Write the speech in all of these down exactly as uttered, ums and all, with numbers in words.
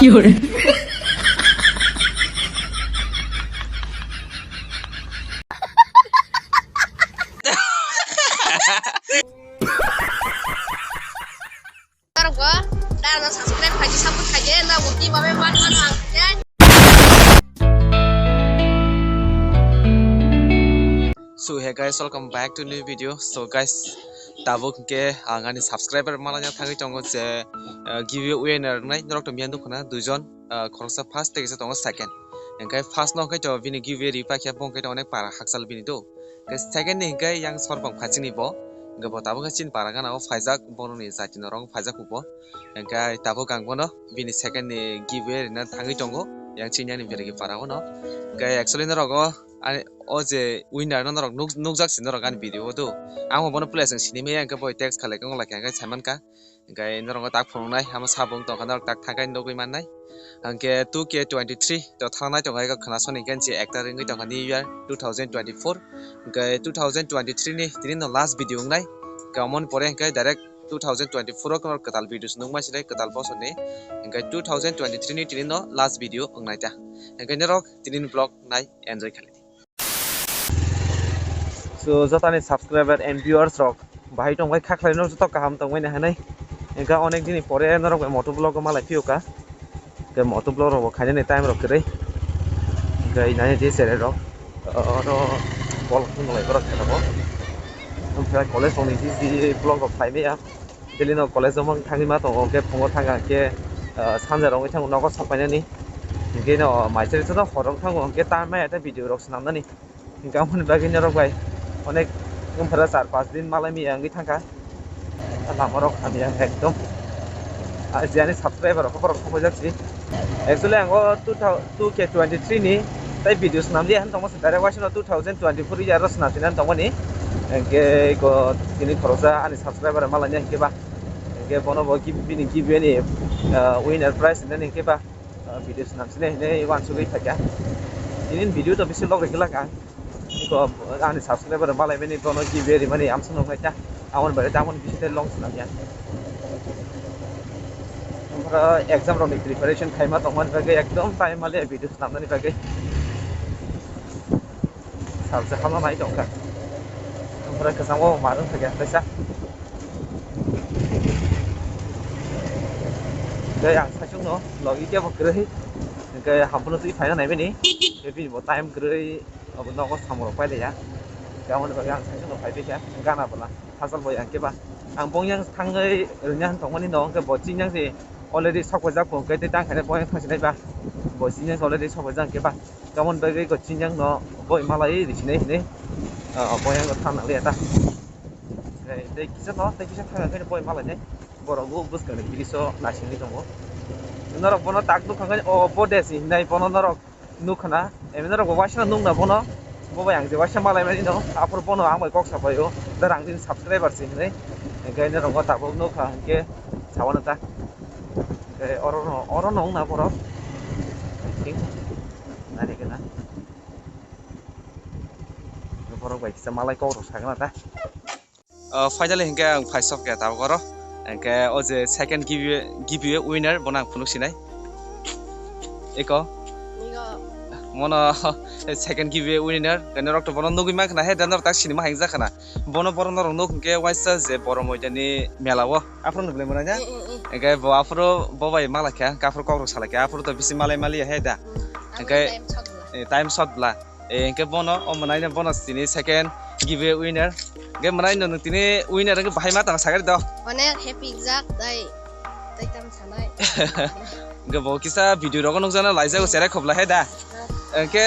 Norok bo dano subscribe khaidi, support khaidi, na bo ki babe man man ang khe. So hey guys, welcome back to new video. So guys, tabuk ke ang ani subscriber malanya thangwi tongo je, uh, giveaway winner nai norok to miyan dukuna duijon, uh, khoroksa first tei kisa tongo second. Hingke first no hingke to bini giveaway ri paikha bo hingke to onek para hakchal bini do. Hingke second ni hingke yang sorbang phachini bo. Hingke bo tabuk khe chini para gana o phaijak, boroni jati norok phaijak bo. Hingke tabuk ang bono bini second ni giveaway rina thangwi tongo. Yang chini ani beregi para o no. Hingke actually norok o ani o je winner no norok nuk-, nukjak si norok ani video o do. Ang bo bono place ang sinimaya hingke bo text khalai khe wngla khe hingke saiman kha. Hingke norok tak phunuknai, hamo sabung tongkha, norok tak thangkhe nugwi mannai. Hingke two K twenty-three to thangnai tongkha, eko khwnasoni hingke je ekta ringwi tongkha New Year two thousand twenty-four. Hingke two thousand twenty-three ni tini no last video wngnai. Hingke omoni pore hingke direct two thousand twenty-four o norok kwtal video se nukmai sinai, kwtal bosorni. Hingke two thousand twenty-three ni tini no last video wngnai ta. Hingke norok tini ni vlog nai enjoy khaidi. So, jotoni subscriber and viewers rok bahai tongbai, kha khlai no joto kaham tongbai na hinui. Hingke onek dini pore norok bai moto vlog o malai phiyokha. Hingke moto vlog rok bo khainani time rok kwrwi. Hingke nai di sere rok. Oro bol khum lai borok khe rok. Omphe college rok ni di di vlog rok phai maya. Daily no college o mang thangwi ma tongo, hingke phungo thangkha hingke, ah, sanja rok wngwi thango nogo sok painani. Hingke no mai chwrai chwrai hor rok thango, hingke ta maya ta video rok swnamnani. Hingke amoni bagwi norok bai onek wngphara char pas din malai maya wngwi thangkha. Lama rok hamya ekdom. Ah, je ani subscriber rok borok sokojak si. Actually, ang o two thou-, two K twenty-three ni tai video swnam liya hinwi tongma se, direct waisa no two thousand twenty-four year o swnam sinani tongmani. Hingke eko tini khoroksa ani subscriber malai ya hingke ba. Hingke bono bo give, bini giveaway ni, ah, winner prize hinani hingke ba, ah, video swnam sinai hinui uansugui phaikha. Tini video to bisi log rikha laka. Eko ani subscriber malai bini bono giveaway rimani amsa nuknai ta. Amon bare ta amon bisi te long swnam ya. Ompora exam rokni preparation khaima tongmani bagwi ekdom time maliya video swnamnani bagwi. Salsa hama mai tongkha. Ompora kwchangma bo marwng thakya kaisa. Tei ang saichung no logi kebo kwrwi. Hingke hampano twi phaina naimani. Tei bini bo time kwrwi. Abo nogo samung rok pailaiya. Tamoni bagwi ang saichung no phaibaikha gana bwla. Hachal bo yang khe ba. Ang bong yang thangwi rwnya tongmani no, hwnkhe bo chini yang se already sok paijak bo, hwnkhe tei tang khaina bong yang thangsinai ba. Bo chini yang se already sok paijak hwnkhe ba. Tamoni bagwi bo chini yang no boi malai risinai hinui, ah, bong yang thang nang liya ta. Tei, tei kisa no, tei kisa thang khe boi malai nai. Borok bo bwskang ni bridge o naisingwi tongo. Norok bono tak nukha khe, o bo de se hinai bono norok. Nukha na, emo norok bo waisa nukna bono, bo bai ang je waisa malai mani no, aphuru bono ang bai kok sapai o, da rang din subscriber se hinui, hingke norok bo tabuk nukha hingke sawano ta, hingke oro no, oro no wngna borok, I think, nani gana, borok bai kisa malai kok rok sagana ta. Uh, finally hingke ang phai sok ya tabuk oro. Hingke o je second giveaway, giveaway winner bono ang phunuk sinai. Eko. Nigo. Mono second giveaway winner. Kene rok to bono nugui mankha na he, dan rok tak sinima haingjak khana. Bono borok norok nuk hingke waisa je Borok Moidani mela o. Aphuru nukle mwnai na? Mm, mm, mm. Hingke bo aphuru bo bai malai kha, hingke aphuru kok rok salai kha, aphuru to bisi malai mali ya he da. Mm. Hingke, time short bla. Eh, time short bla. Eh, hingke bono, o mwnaino bono tini second giveaway winner. Hingke mwnaino nwng tini winner hingke bahai ma tang sagari do. Onek happy jak dai, dai tam sanai. Hingke bo kisa video rogo nukjana laijago cherai khobla he da. Ah. Hingke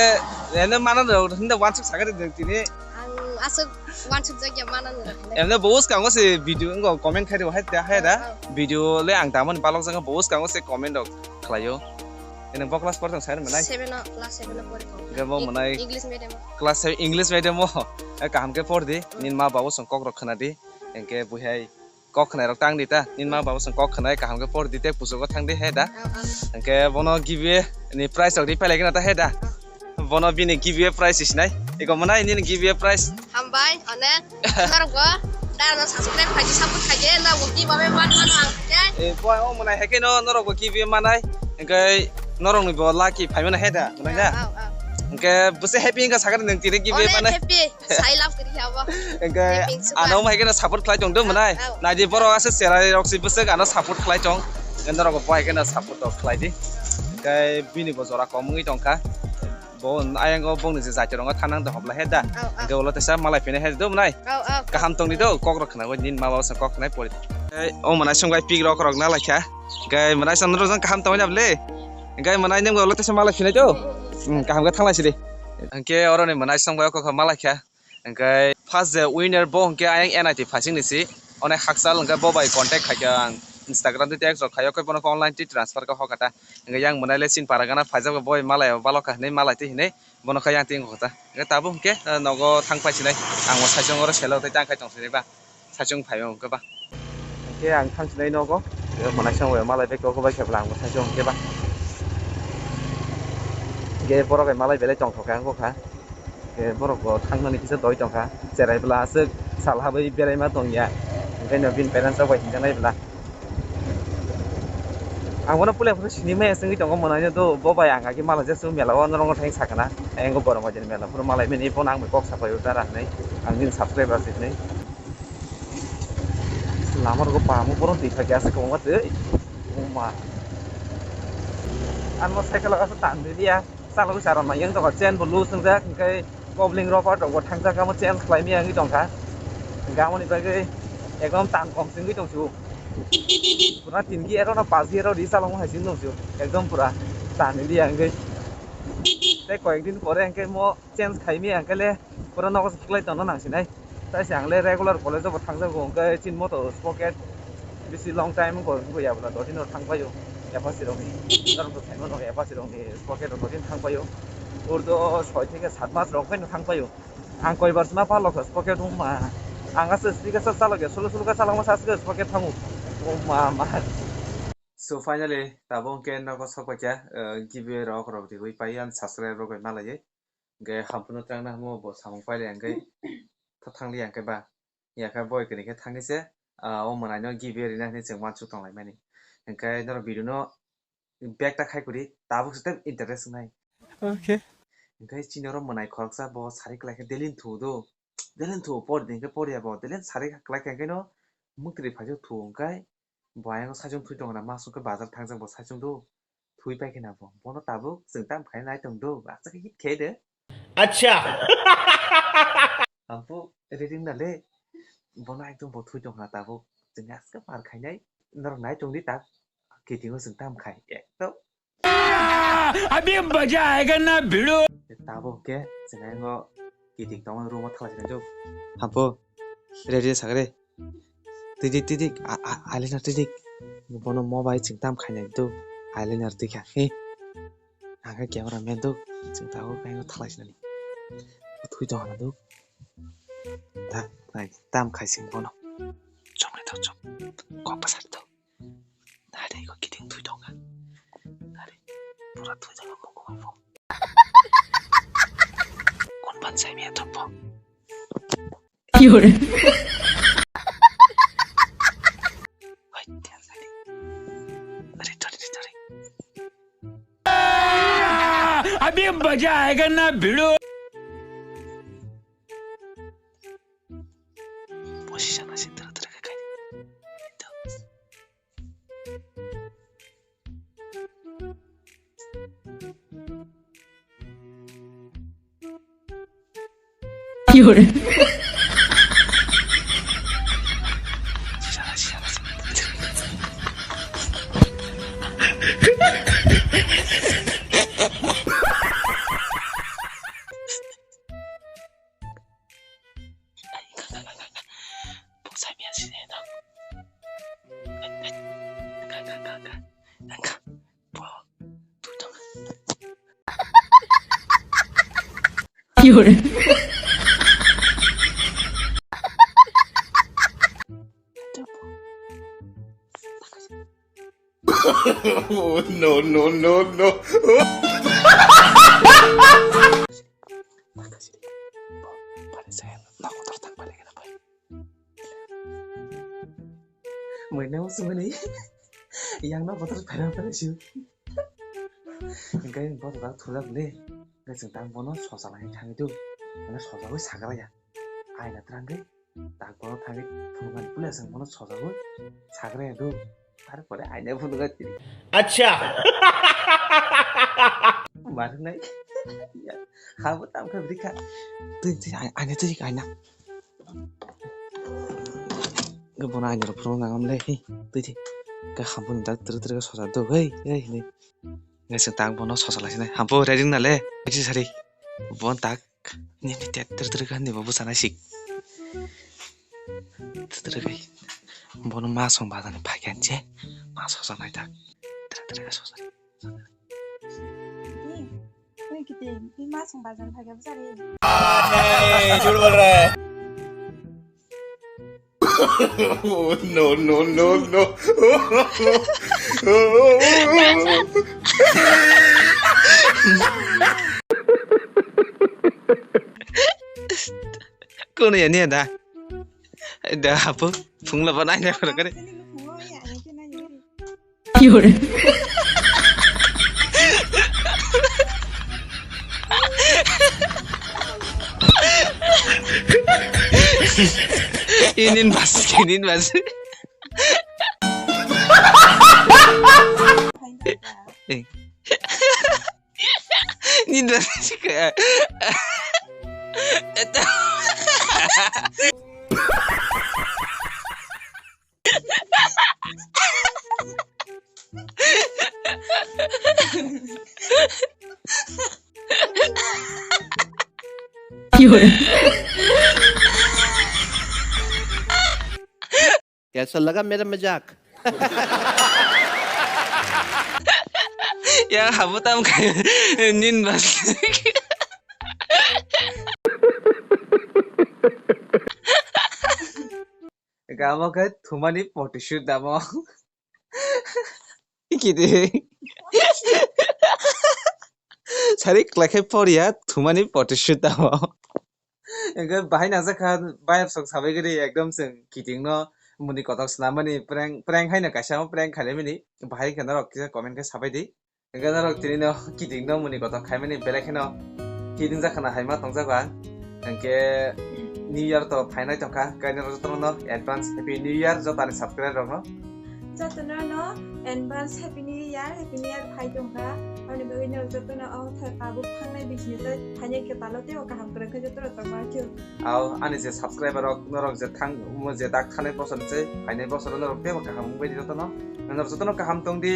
eno mana do hinda wansuk sagari nwng tini. Ang asuk wansuk jak ya mana nwng. Emne bo uskango se video ngo comment khai do he da, he da. Ah, ah. Video le ang damani balok jang bo uskango se comment rok khlaio. Eno bo class portong sai manai? Seven o, class seven o pori tong. Hingke bo Eng-, manai English medium o. Class seven English medium o. Eh, kaham khe por di. Mm. Nini ma babu song kok rok khna di. Hingke buhai kok khnai rok tang di ta. Nini ma babu song kok khnai kaham khe por di te pusugo thang di he da. Ang, ang. Hingke bono giveaway ni prize rok ri phailai gana ta he da. Ang. Bono bini giveaway prize sinai. Iko manai nini giveaway prize. Hambai, onek. Norok bo, da no subscribe khaidi, support khaidi, na bo ki babe man mano ang khe. Eh, boy, o mwnai hai khe no norok bo ki babe manai. Hwnkhe norokni bo lucky phaimano he da, mwnai na? Aw, aw, aw. Hwnkhe bwse happy wngkha sakha nwng tini giveaway Onek mano. Happy, sai love kiri abo. Hwnkhe happy wngkha. Ano hai kheno support khlai tong do mwnai. Aw, aw. Naidi borok aswk cherai rok si bwswk ano support khlai tong. Hwnkhe norok bo hai kheno support rok khlai di. Hwnkhe bini bo jora kom wngwi tongkha. Bo ayang o bongni je jati rong o thanang de hobla he da. Aw, aw. Hwnkhe ulo tesa malai phina he do mwnai. Aw, aw. Kaham tong di do, kok rok khna oi nin ma ba sa kok khna pori. Ei, o mwnai song bai pik rok rok na lai kha. Hwnkhe mwnai song rok jang kaham tong na bole. Hwnkhe mwnai nang ulo tesa malai phina do. Hmm, kaham khe thang lai si di. Hwnkhe oro ni mwnai song bai o kok malai kha. Hwnkhe first je winner bo hwnkhe ayang N I T phasing ni si. Onek hakchal hwnkhe bo bai contact khai kha ang. Instagram tei text rok khai o khe bono khe online tei transfer khe hokha ta. Hwnkhe yang mwnai le chin para gana phaijak bo boi malai o balok kha hinui malai tei hinui bono khe yang tei wngkha ta. Hwnkhe tabuk hwnkhe, eh, nogo thang pai sinai. Ang bo saichung oro selo tei tang khai tong sinai ba. Saichung phai o hwnkhe ba. Hwnkhe ang thang sinai nogo. Mwnai song bai malai bag kok bai khe bwla ang bo saichung hwnkhe ba. Hwnkhe borok bai malai belai tongthok kha wngkha. Hwnkhe borok bo thangnani kisa doi tongkha, cherai bwla aswk sal habwi beraima tongya, hwnkhe no bini parents rok bai hinjaknai bwla. Ang bono puila phuru sini maya swngwi tongo, mwnai no do bo bai ang agi malai jak swk mela o norok thang sakana, ayang borok bai mela phuru malai mani bono ang bai kok sapai o dara hinwi ang bini subscriber se hinwi. Lama rogo pamo borok twi phai khe aswk kwbangma twi. Oma. Ano cycle o aswk tan diliya. Chalogwi charon ma yang tongo, chain bo loose wngjak, hwnkhe kobling rubber rok bo thangjak, amo change khlai maya wngwi tongkha. Hwnkhe amoni bagwi ekdom tan kong se wngwi tongsu. Pura tin gear rok no pas gear rok ri chalokma hai se wngwi tongsu. Ekdom pura tan wngya wngwi. Tei koyek din pore hwnkhe mo change khai maya hwnkhe le pura nogo se khiklai tongna nang sinai. Tai se ang le regular college o bo thang jago, hwnkhe chini moto sprocket bisi long time wngkha, wngkha ya bwla dodino thang paio, yapha sirokni, norok bo khaima nokha yapha sirokni sprocket rok dodino thang paio, urdo soi theke sat mas rok phano thang paio. Ang koi bar sima palokha sprocket wngma, ang aswk speed khe chalokya, solo solo khe chalokma sa aswk sprocket thango, wngma ma. So finally, tabuk hwnkhe nogo sok paikha, uh, giveaway rok rok riwi pai ani subscribe rok bai malaiwi. Hwnkhe hampano twrwngna hwnwi bo samung pailai hwnkhe tha thangli hwnkhe ba. Yakhe boi kwrwi khe thangwi se, ah, o mwnaino giveaway rwna hinwi chwng uansuk tonglaimani. Hwnkhe norok video no back ta khai kwrwi tabuk se tei interest wngnai. Okay. Hwnkhe chini oro mwnai khoroksa bo sari kwlai khe daily thu do. Daily thu por din khe por ya bo. Daily sari kwlai khe hwnkhe no muktri phaisu thu hwnkhe bo ayang saichung thui tongna ma sungkhe bazar thangjak bo saichung do. Thui pai khe na bo. Bono tabuk chwng tam khai nai tong do. Achak hit khe de. Acha. Ampo reading na le. Bono ekdom bo thui tong na tabuk. Chwng aska par khai nai. Norok nai tong di tak. Kiting o chwng tam khai. Ekdom. Abhi maza aayega na bhidu. Tabuk ke chwng ayang o kiting tong room o thalai chwng jo. Ampo ready sakre. Tidik, tidik, a, a, eyeliner tidik. Bono mo bai chwng tam khainai do. Eyeliner tikha. He. Ang khe camera man do. Chwng tabuk khe thalai sinani. Thui tong hana do. Ta, nai, tam khai sing bono. Chom le to, chom. Kok pasar to. Nai dai ko kiting thui tong kha. Nai dai. Pura thui tong kha, mokol bo. Kon ban sai mi atok bo. Fiore. Abhi maza aayega na bhidu. Position na sitra tere kai. Fiore. Fiore. Oh, no, no, no, no. Mui nang sumani yang no botor phaina phaina siu. Hingke bono tak thujak le. Hingke chwng tak bono sosa lai thangwi do. Mane sosa bai sagra ya. Aina twrangwi tak bono thangwi phunukmani puila chwng bono sojagwi sagra ya do. Tarpore aina phunukgwi tini. Acha. Marnai. Habo tamkha bwrwi kha. Twi twi aina twi aina. Bono aina rok phunuk nangam le. Twi twi. Ka habo ni dak twi twi sosa do. Hei hei hei. Ngasing tak bono sosa lai sinai. Hampo ready na le. Ngasing sari. Bon tak. Ni ni tet ter ter kan ni bo sana sik. Ter ter kai. Bono ma song ba dan phai kan che. Ma sosa nai tak. Ter ter ka sosa. Ni, ni kiti, ni ma song ba dan phai kan sari. नहीं, झूठ बोल रहा है। No, no, no, no. Kono ya niya da. Da apa? Phungla ba nai na kono kare. Inin bas, inin bas. Eh. Inin bas. कैसा लगा मेरा मजाक? Ya, habo tam khai nin bas. Gamo khai thumani photoshoot damo. Kide. Sari klakhai poria thumani photoshoot damo. Engke bahai na jakha bayar sok sabai gari ekdom seng kiting no muni kotok snamani prank prank haino kaisa prank khalimani bahai khe norok kisa comment khe sabai di. Hingke norok tini no kiting no muni kotor khaimani belai kheno kiting jakha na hai ma tongjago ang. Hingke New Year to phainai tongkha, hingke norok jotono no advance Happy New Year joto ani subscriber rok no. Jotono no advance Happy New Year, Happy New Year phai tongkha. Aboni bagwi norok jotono o thai tabuk thangnai bisni tei phainai khe talo tei o kaham kwrwng khe jotono tongma khe. Ao ani je subscriber rok norok je thang je dak thanai bosor se phainai bosor norok tei o kaham wngbai di jotono. Norok jotono kaham tong di.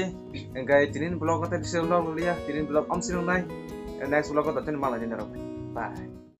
Hingke tini ni vlog o tei bisingo vlog liya, tini ni vlog om sinung nai. Next vlog o totini malai ni norok. Bye.